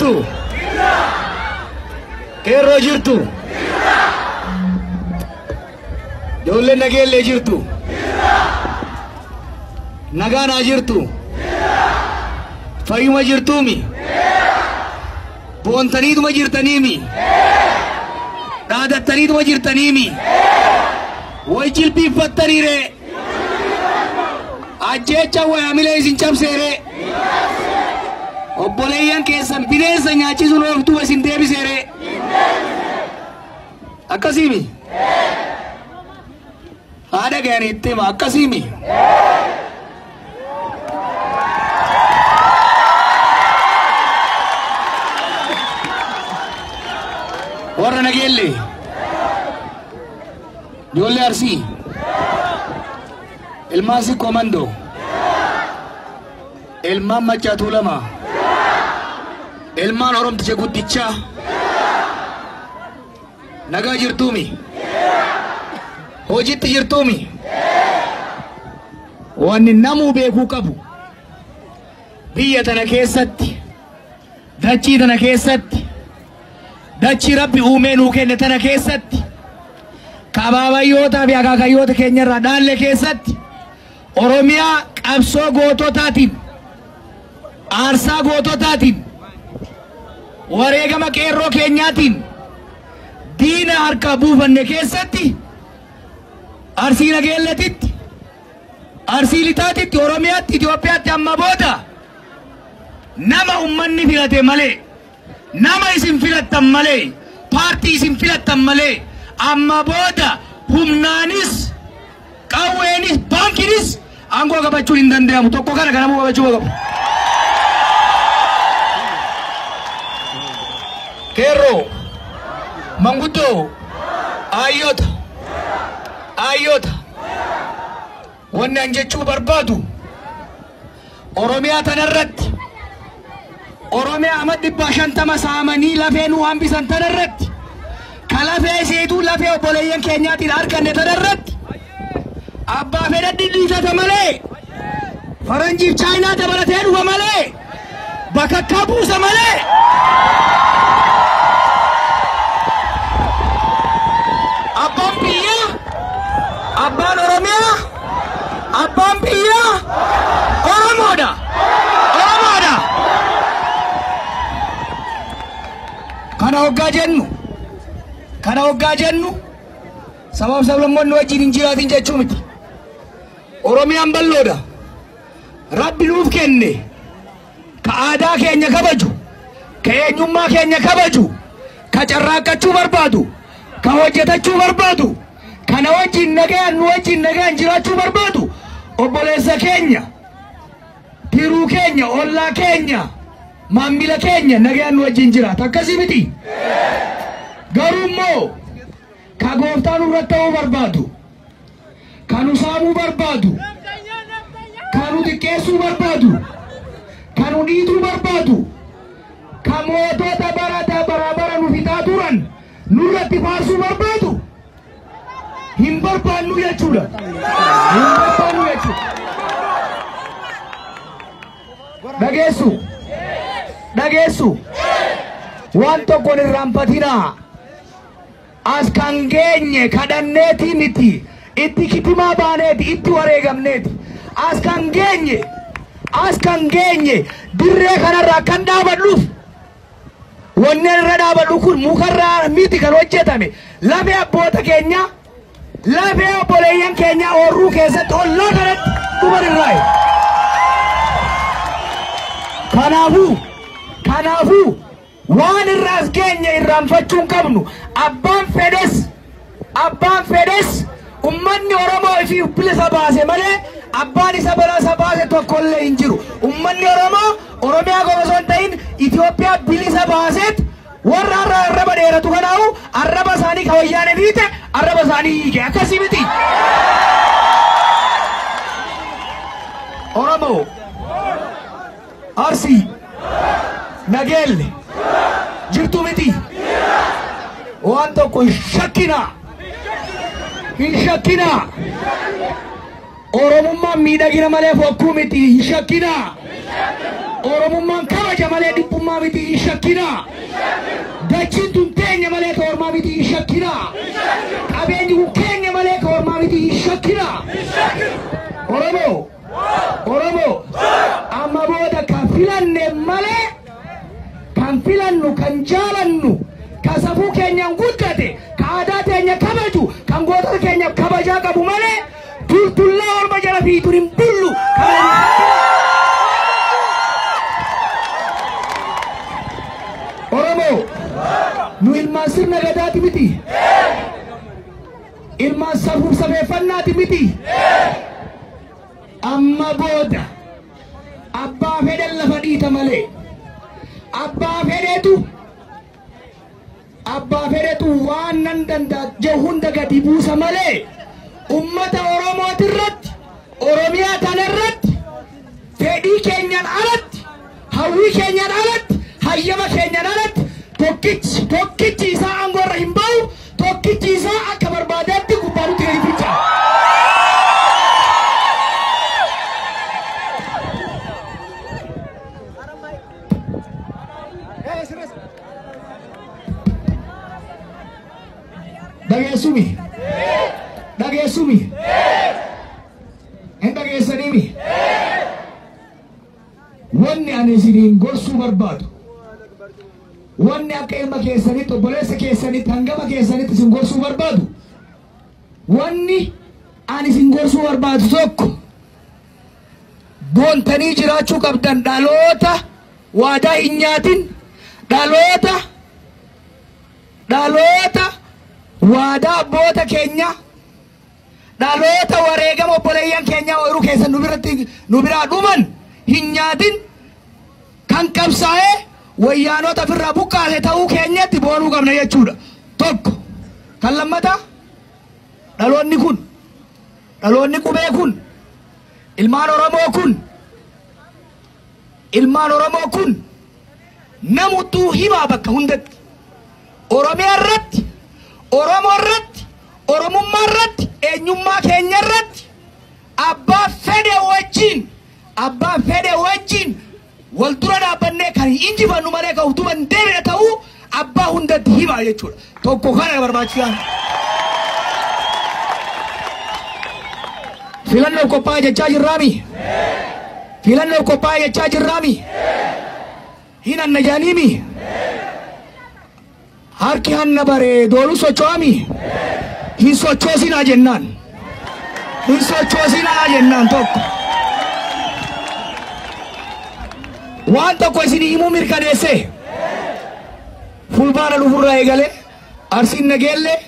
Jirtu? Qeerroo jirtu? Ijoolleen nageellee jirtu? Nagaanaa jirtu? Fayyuma jirtuumi? Boontaniituma jirtaniimi? Dhaadattaniituma jirtaniimi? Way jilbiiffattaniire? Ajjeecha wayaamilee isin cabseere? Obboleeyyan keessan bineensa nyaachisuun ooftuu isin deebiseere? Akkasiimi? Haadha ga'anii itti hima akkasiimi? Warra nageelle ijoollee Arsii ilmaan Sikkoo Mandoo ilmaan Maccaa Tuulamaa ilmaan Oromticha guddichaa nagaa jirtuumi? Hojiitti jirtuumi? Wanni namuu beekuu qabu biyya tana keessatti, dachii tana keessatti, dachii Rabbi uumee nuu kenne tana keessatti, kabaabayyootaa fi akaakayyoota keenya irraa dhaalle keessatti, Oromiyaa qabsoo goototaatiin, aarsaa goototaatiin, wareegama qeerroo keenyaatiin diina harkaa buufanne keessatti, Arsii Nageellatitti, Arsii Lixaatitti, Oromiyaatti, Itoophiyaatti amma booda nama ummanni filate malee, nama isin filattan malee, paartii isin filattan malee, amma booda humnaanis qawweenis baankiinis aangoo qabachuun hin danda'amu. Tokko kana kanamuu qabachuu qabu. Qeerroo, manguddoo, ayyoota, ayyoota, wanni an jechuu barbaadu Oromiyaa tanarratti, Oromiyaa ama 150 saamanii lafee nu hambisan tanarratti, ka lafee isiituu lafee obboleeyyan keenyaatiin arganne tanarratti, abbaa fedha dhidhiitata malee, faranjiif Chaayinaa dabalatee dhufa malee, bakakkaa buusa malee. Abbaan biyyaa, abbaan Oromiyaa, abbaan biyyaa Oromoodha. Oromoodha. Kana hoggaa jennu, kana hoggaa jennu sabaaf sablammoonni wajjin hin jiraatin jechuu miti. Oromiyaan bal'oodha. Rabbi nuuf kenne ka aadaa keenya kabaju, ka eenyummaa keenya kabaju, ka carraaqqachuu barbaadu, ka hojjetachuu barbaadu, kana wajjin nagayaan nu wajjin nagayaan jiraachuu barbaadu, obboleessa keenya, tiruu keenya, ollaa keenya, maammila keenya nagayaan nu wajjin jiraata. Akkasii miti? Garuu immoo ka gooftaa nurratti ta'uu barbaadu, ka nu saamuu barbaadu, ka nu xiqqeessuu barbaadu, ka nu dhiituu barbaadu, ka mootota bara bara nu fixaa turan nurratti faarsuu barbaadu hin barbaannu jechuudha. Hin barbaannu jechuudha. Dhageessu? Dhageessu? Waan tokkoon irraanfatinaa. As kan geenye kadhanneetii miti. Itti kitimaa baaneeti, itti wareegamneeti. As kan geenye, as kan geenye dirree kanarraa kan dhaabadhuuf, wanneen irra dhaabadhu kun mukarraa miti kan hojjetame. Lafee abboota keenya, lafee obboleeyyan keenya oorruu keessatti ollaa kanatti dhuman irraayi. Kanaafuu waan irraas geenye irraanfachuu hin qabnu. Abbaan fedhes, abbaan fedhes, ummanni Oromoo ifii bilisa baase malee abbaan isa bilisa baase tokkollee hin jiru. Ummanni Oromoo Oromiyaa qofa osoo hin ta'in Itoophiyaa bilisa baaseet warra har'a arraba dheeratu kanaahu arraba isaanii ka wayyaane fiite arraba isaanii hiike. Akkasii miti? Oromoo, Arsii, Nageelle jirtu miti? Waan tokko hin shakkinaa. Hin shakkinaa. Oromummaan miidhagina malee fokkuu miti. Hin shakkinaa. Oromummaan kabaja malee dhiphummaa miti hin shakkinaa. Dachiin tun teenya malee ka ormaa miti hin shakkinaa. Qabeenyi kun keenya malee ka ormaa miti hin shakkinaa. Oromoo, Oromoo, amma booda kan filanne malee kan filannu kan jaalannu kan safuu keenyaan guddate kan aadaa teenya kabaju kan gootota keenya kabajaa qabu malee tultullaa orma jala fiituun hin bullu. Oromoo, nu ilmaan sirna gadaati miti. Ilmaan safuuf safeeffannaati miti. Amma booda abbaa fedhan lafa dhiita malee abbaa fedhetu waan nan danda'a jedhu hunda gadi buusa malee ummata Oromooti irratti Oromiyaa tana irratti fedhii keenyaan alatti hawwii keenyaan alatti hayyama keenyaan alatti tokkichi isaa aangoo irra hin ba'u, tokkichi isaa akka barbaadetti gubbaa nutti gadi fincaa. Dhageessumi? Dhageessumi? Hin dhageessaniimi? Wanni ani isiniin gorsuu barbaadu, wanni akka ilma keessanitti, obboleessa keessanitti, hangafa keessanitti isin gorsuu barbaadu, wanni ani isin gorsuu barbaadu tokko, boontanii jiraachuu qabdan dhaloota waadaa hin nyaatin, dhaloota waadaa abboota keenya, dhaloota wareegama obboleeyyan keenya ooyiruu keessan nu biratti nu biraa dhuman hin nyaatin, kan qabsaa'ee wayyaanota ofirraa buqqaase ta'uu keenyatti boonuu qabna jechuudha. Tokko. Kan lammataa, dhaloonni kun, dhaloonni qubee kun, ilmaan Oromoo kun, ilmaan Oromoo kun namuttuu himaa bakka hundatti Oromiyaa irratti, Oromoo irratti, Oromummaa irratti, eenyummaa keenya irratti abbaa fedhe wajjin, abbaa fedhe wajjin wal dura dhaabbannee kan injifannu malee kan utuban deebine ta'uu abbaa hundatti himaa jechuudha. Tokko kana barbaachisaan. Filannoof qophaa'aa jechaa jirraami? Filannoof qophaa'aa jechaa jirraami? Hin hanna jaaniimi? Harki hanna baree dooluu socho'ami? Hin sochoosinaa jennaan. Hin sochoosinaa jennaan tokko. Waan tokko isinii himuu mirkaneesse. Fulbaana dhufurraa eegalee Arsiin Nageellee,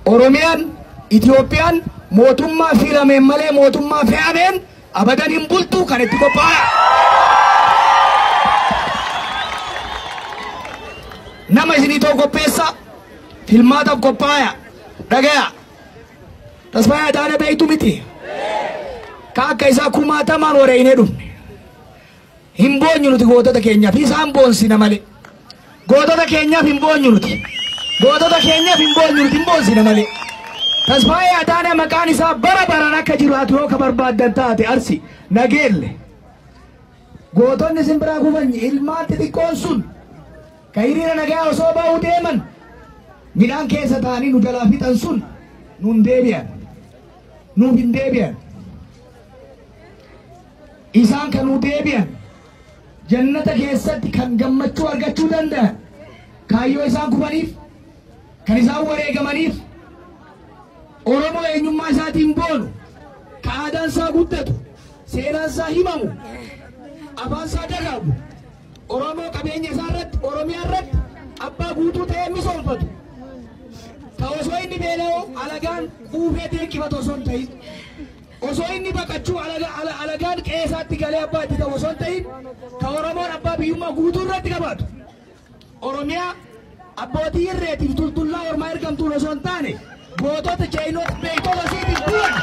Oromiyaan, Itiyoophiyaan mootummaa filameen malee mootummaa fe'ameen abadan hin bultu, kan itti qophaa'a. Nama isinii ta'u qopheessa, filmaataaf qophaa'a. Dhagaya. Tasfaayee Adaanee beektu miti. Ka akka isaa kumaatamaan wareeynee dhufne. Hin boonyu nuti gootota keenyaaf, isaan boonsina malee. Gootota keenyaaf hin boonyu nuti. Gootota keenyaaf hin boonyu nuti, hin boonsina malee. Tasfaayee Adaanee maqaan isaa bara baraan akka jiraatu yoo ka barbaaddan taate, Arsi Nageelle. Gootonni isin biraa kufan ilmaan xixiqqoon sun ka hiriira nagaa osoo ba'uu deeman midhaan keessa taa'anii nu jalaa fixan sun nun deebi'an. Nuuf hin deebi'an. Isaan kan nu deebi'an jannata keessatti kan gammachuu argachuu danda'an kaayyoo isaan kufaniif, kan isaan wareegamaniif, Oromoo eenyummaa isaatiin boonu, ka aadaan isaa guddatu, seenaan isaa himamu, afaan isaa dagaagu, Oromoo qabeenya isaa irratti, Oromiyaa irratti abbaa guutuu ta'ee misoomfatu, ka osoo inni beela'u alagaan quufee deeqifatu osoo hin ta'in, osoo inni baqachuu alagaan qe'ee isaatti galee abbaa itti ta'u osoo hin ta'in, ka Oromoon abbaa biyyummaa guutuu irratti qabaatu. Oromiyaa abbootii irreetiif tultullaa ormaa ergamtuun osoo hin taane gootota jeeyinoota beektota isiitiif bu'an.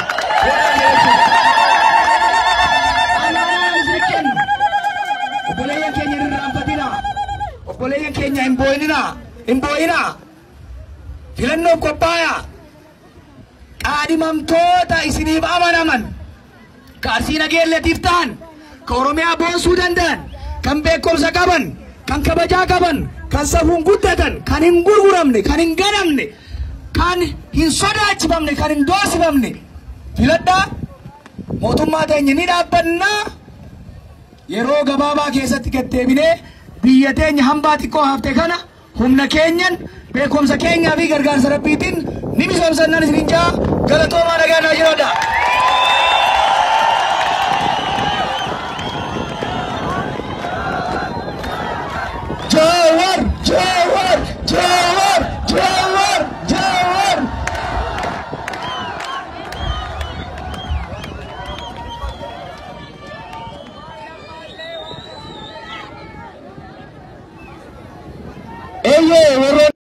Amaanaa isin kennu. Obboleeyyan keenya hin irraanfatinaa. Obboleeyyan keenya hin boo'inaa. Hin boo'inaa. Filannoof qophaayaa. Qaadhimamtoota isiniif amanaman, ka Arsii Nageelleetiif ta'an, ka Oromiyaa boonsuu danda'an, Kan beekumsa qaban, kan kabajaa qaban, kan safuun guddatan, kan hin gurguramne, kan hin ganamne, kan hin sodaachifamne, kan hin doorsifamne filadhaa. Mootummaa teenya ni dhaabbannaa. Yeroo gabaabaa keessatti gaddeebinee biyya teenya hambaa xiqqoo hafte kana humna keenyan, beekumsa keenyaa fi gargaarsa rabbiitiin ni misoomsannaan isinin jaa. Galatoomaa, nagaa naa jiraadha. Jawar, Jawar, Jawar, Jawar, Jawar. Eeyyee, warroota.